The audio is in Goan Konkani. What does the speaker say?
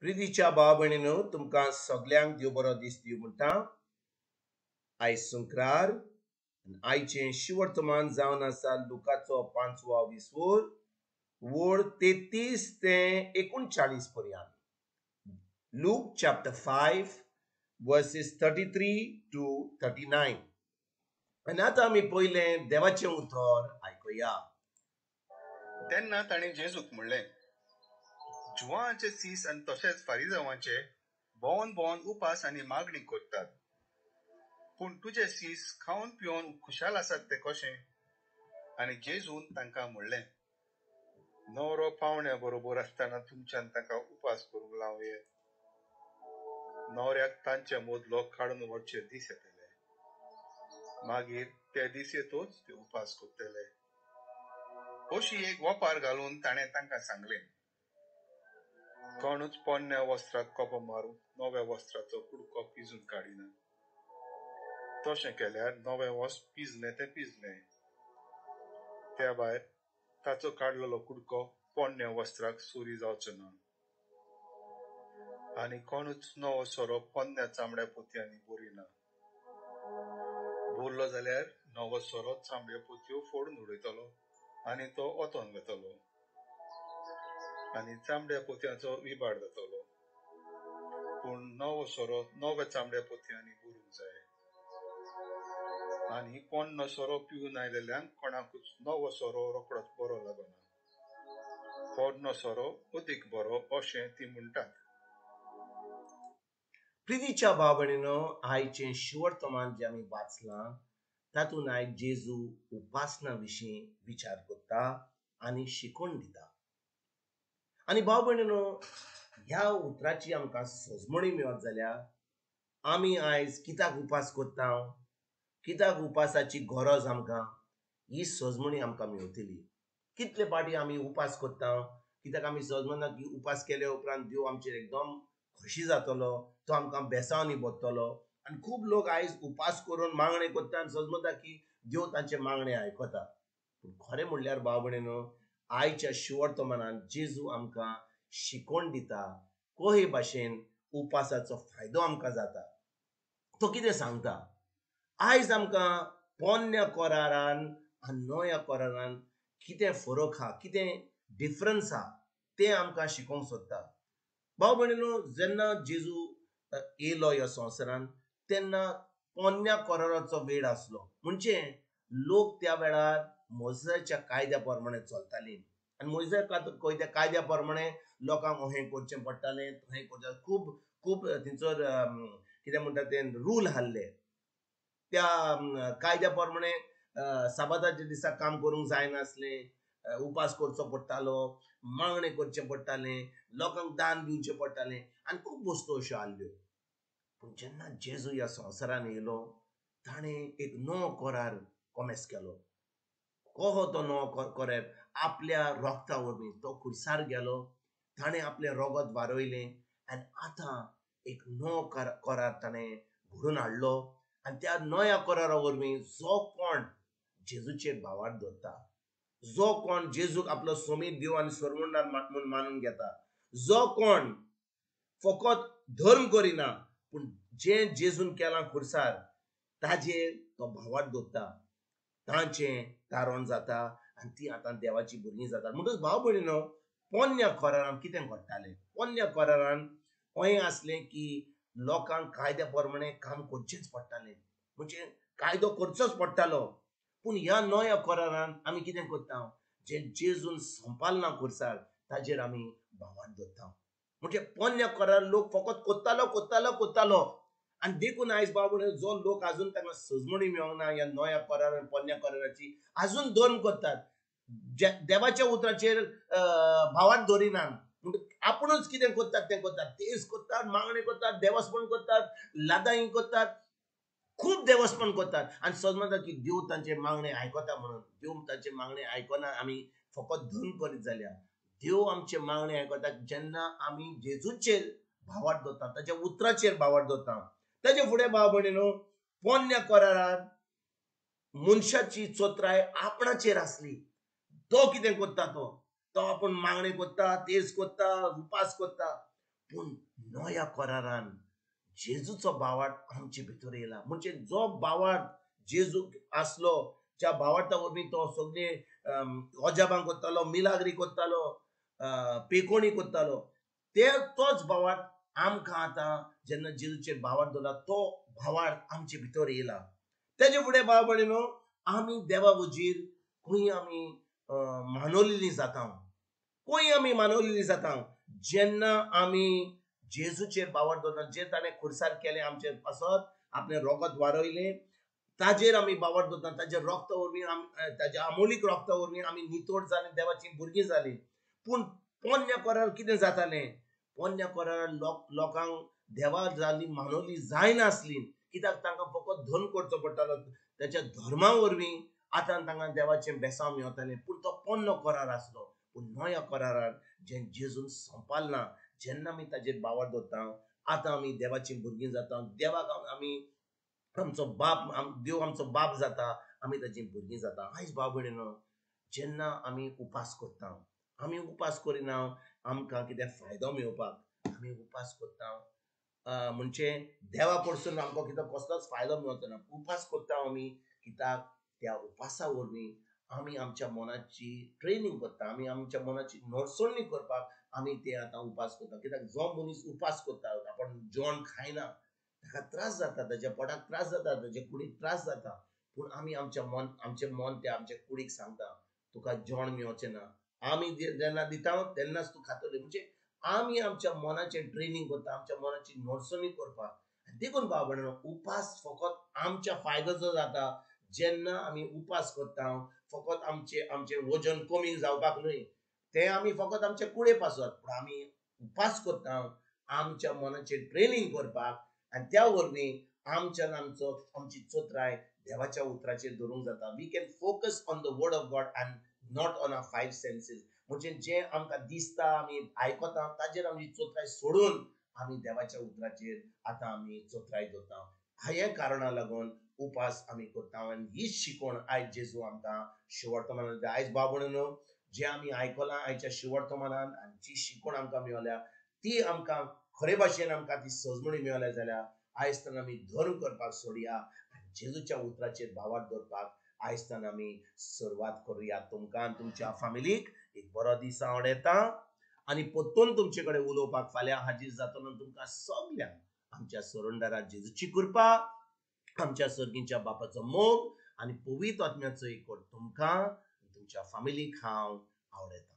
प्रितीच्या भाव भयणीनो, तुमकां सगल्यांक देव बरो दीस दिवं म्हणटा. आयज संक्रार, आयचें शिवर्तमान जावन आसा लुकाचो पांचवो विसवोर, वोड 33 ते 39 पर्यंत. Luke chapter 5 verses 33 to 39. आनी आतां आमी पयलें देवाचें उतर आयकुया. तेन्ना तांणी जेजूक म्हणलें, जुवांचे सीस आनी तशेंच फारिजावांचे भोंवन भोंवन उपास आनी मागणी करतात, पूण तुजे सीस खावन पिवन खुशाल आसात ते कशें? आनी जेजून तांकां म्हणलें, न्हवरो पावण्या बरोबर आसतना तुमच्यान तांकां उपास करूंक लावं येत? न्हवऱ्याक तांचे मदलो काडून व्हरचे दीस येतले, मागीर ते दीस येतोच ते उपास करतले. अशी एक वपार घालून ताणें तांकां सांगलें, कोणूच पोन्न्या वस्त्राक कोपो मारून नव्या वस्त्राचो कुडको पिजून काडिना. तशें केल्यार नवें वस्त्र पिजलें तें पिजलें, त्या भायर ताचो काडलेलो कुडको पोन्न्या वस्त्राक सुरी जावचो ना. आनी कोणूच नवो सोरो पोन्न्या चामड्या पोतयांनी भरिना. भरलो जाल्यार नवो सोरो चामड्या पोतयो फोडून उडयतलो आनी तो ओतोन वतलो आनी चामड्या पोतयांचो विबाड जातलो. पूण नवो सोरो नव्या चामड्या पोतयांनी भरूंक जाय. आनी पोन्नो सोरो पिवन आयिल्ल्यांक कोणाकूच नवो सोरो रोखडोच बरो लागना. पोन्नो सोरो अदीक बरो अशें ती म्हणटात. प्रितीच्या भाव भयणीनो, आयचें शिवर्तमान जें आमी वाचलां तातूंत आयज जेजू उपासना विशीं विचार करता आनी शिकोवन दिता. आनी भाव भयणीनो, ह्या उतराची आमकां सजमणी मेळत जाल्यार आमी आयज कित्याक उपास करता, कित्याक उपासाची गरज आमकां, ही सजमणी आमकां मेळटली. कितले पाटी आमी उपास करता कित्याक आमी सजमना की उपास केले उपरांत देव आमचेर एकदम खोशी जातलो, तो आमकां बेसांवांनी भरतलो. आनी खूब लोक आयज उपास करून मागणें करता आनी सजमता की देव तांचे मागणें आयकता. पूण खरें म्हणल्यार भाव भयणीनो, आयच्या शिवर्तमानान जेजू आमकां शिकोवन दिता कहे भाशेन उपासाचो फायदो आमकां जाता. तो कितें सांगता, आयज आमकां पोन्न्या करारान आनी नव्या करारान कितें फरक आहा, कितें डिफरन्स आहा तें आमकां शिकोवंक सोदता. भाव भयणीनो, जेन्ना जेजू येयलो ह्या संवसारान तेन्ना पोन्न्या कराराचो वेळ आसलो. म्हणजे लोक त्या वेळार मोयजाच्या कायद्या प्रमाणे चलताली आनी मोयजा कायद्या प्रमाणे लोकांक अहें करचें पडटालें, तहें करचें, खूब खूब थंयसर कितें म्हणटा तें रूल हाडले. त्या कायद्या प्रमाणे साबाताच्या दिसा काम करूंक जायनासलें, उपास करचो पडटालो, मागणें करचें पडटालें, लोकांक दान दिवचें पडटालें आनी खूब वस्तू अश्यो आहल्यो. पूण जेन्ना जेजू ह्या संवसारान येयलो ताणें एक नवो करार कोमेस केलो. कहो तो नवो करार? आपल्या रोगता वरवीं तो खुर्सार गेलो, ताणें आपलें रोगत वारयलें आनी आतां एक नवो करार ताणें घडोवन हाडलो. आनी त्या नव्या करारा वरवीं जो कोण जेजूचेर भावार्थ दवरता, जो कोण जेजूक आपलो सोमीत देव आनी सोरमंडार म्हूण मानून घेता, जो कोण फकत धर्म करिना पूण जें जेजून केलां खुर्सार ताजेर तो भावार्थ दवरता, तांचें तारण जाता आनी ती आतां देवाची भुरगीं जातात. म्हणटकच भाव भयणीनो, पोन्न्या करारान कितें घडटालें? पोन्न्या करारान अहें आसलें की लोकांक कायद्या प्रमाणे काम करचेंच पडटालें, म्हणजे कायदो करचोच पडटालो. पूण ह्या नव्या करारान आमी कितें करता, जें जेजून संपालना खुर्सार ताजेर आमी भावार्थ दवरता. म्हणजे पोन्न्या करार लोक फकत कोत्तालो कोत्तालो कोत्तालो आनी देखून आयज बाबू जो लोक आजून तांकां सजमणी मेळोंक ना ह्या नव्या करार आनी पोन्न्या कराराची, आजून धर्म करतात, देवाच्या उतराचेर भावार्थ दवरिनात. म्हणटकच आपुणूच कितें करतात तें करतात, तेज करतात, मागणें करतात, देवस्पण करतात, लादाई करतात, खूब देवस्पण करतात आनी सजमता की देव तांचे मागणें आयकता म्हणून. देव तांचे मागणें आयकना, आमी फकत धर्म करीत जाल्यार. देव आमचे मागणें आयकता जेन्ना आमी जेजूचेर भावार्थ दवरता, ताच्या उतराचेर भावार्थ दवरता. ताचे फुडें भाव भयणीनो, पोन्न्या करारार मनशाची चोत्राय आपणाचेर आसली. तो कितें करता, तो तो आपूण मागणें करता, तेज करता, उपास करता. पूण नव्या करारान जेजूचो भावार्थ आमचे भितर येयला. म्हणजे जो भावार्थ जेजू आसलो, ज्या भावार्था वरवीं तो सगळे अजाबां करतालो, मिलाग्री करतालो, पेकोणी करतालो, ते तोच भावार्थ आमकां आतां जेन्ना जेजूचेर भावार्थ दवरला तो भावार्थ आमचे भितर येयला. तेजे फुडें भाव भयणीनो आमी देवा वजीर खंय आमी मानवलेली जाता, खंय आमी मानवलेली जाता जेन्ना आमी जेजूचेर भावार्थ दवरता. जे ताणें खुर्सार केलें आमचे पासत, आपलें रोगत वारयलें, ताजेर आमी भावार्थ दवरता. ताजे रोगता वरवीं आमी, ताज्या आमोलीक रोगता वरवीं आमी नितोड जालीं, देवाचीं भुरगीं जालीं. पूण पोन्न्या करार कितें जातालें, पोन्न्या करार लोकांक देवा जाल्ली मानवली जायनासली, कित्याक तांकां फकत धन करचो पडटालो ताच्या धर्मा वरवीं. आतां तांकां देवाचें बेसांव मेवतालें. पूण तो पोन्नो करार आसलो. पूण नव्या करारार जें जेजून संपालना, जेन्ना आमी ताजेर भावार्थ दवरता, आतां आमी देवाचीं भुरगीं जाता. देवाक आमी आमचो बाप, देव आमचो बाप जाता, आमी ताचीं भुरगीं जाता. आयज भाव भयणीनो जेन्ना आमी उपास करता, आमी उपास करिना आमकां कितें फायदो मेळोवपाक, आमी उपास करता म्हणजे देवा कडसून आमकां कितें कसलोच फायदो मेळचो ना. उपास करता आमी कित्याक त्या उपासा वरवीं आमी आमच्या मनाची ट्रेनींग करता, आमी आमच्या मनाची नडसणी करपाक आमी ते आतां उपास करता. कित्याक जो मनीस उपास करता, आपण जेवण खायना, ताका त्रास जाता, ताच्या पोटाक त्रास जाता, ताच्या कुडीक त्रास जाता. पूण आमी आमच्या मन, आमचें मन ते आमच्या कुडीक सांगता तुका जेवण मेळचें ना, आमी जेन्ना दिता तेन्नाच तूं खातली. म्हणजे आमी आमच्या मनाचें ट्रेनींग करता, आमच्या मनाची नडसणी करपाक. देखून भाव भयणीनो उपास फकत आमच्या फायद्याचो जाता. जेन्ना आमी उपास करता फकत आमचें आमचें वजन कमी जावपाक न्हय, तें आमी फकत आमचे कुडे पासत, पूण आमी उपास करता आमच्या मनाचें ट्रेनींग करपाक. आनी त्या वरवीं आमच्यान आमचो आमची चतुराय देवाच्या उतराचेर धरूंक जाता. We can focus on the word of God and not on our five senses. म्हणजे जें आमकां दिसता, आमी आयकता, ताजेर आमची चतुराय सोडून आमी देवाच्या उतराचेर आतां आमी चतुराय दवरता. हे कारणा लागून उपास आमी करता. आनी हीच शिकवण आयज जेजू आमकां शिवर्तमानान दिता. आयज भाव भयणीनो जें आमी आयकलां आयच्या शिवर्तमानान आनी जी शिकवण आमकां मेळ्ळ्या ती आमकां खरे भाशेन आमकां ती सजमणी मेळ्ळ्या जाल्यार आयज तान आमी धर्म करपाक सोडया आनी जेजूच्या उतराचेर भावार्थ दवरपाक आयज तान आमी सुरवात करुया. तुमकां आनी तुमच्या फामिलीक एक बरो दीस हांव येता आनी परतून तुमचे कडेन उलोवपाक फाल्यां हाजीर जातलो. तुमकां सगल्यांक आमच्या सोरंडारा जेजूची कृपा, आमच्या सर्गीच्या बापाचो मोग आनी पवित्र आत्म्याचो एकवट तुमकां तुमच्या फामिलीक हांव आवडटा.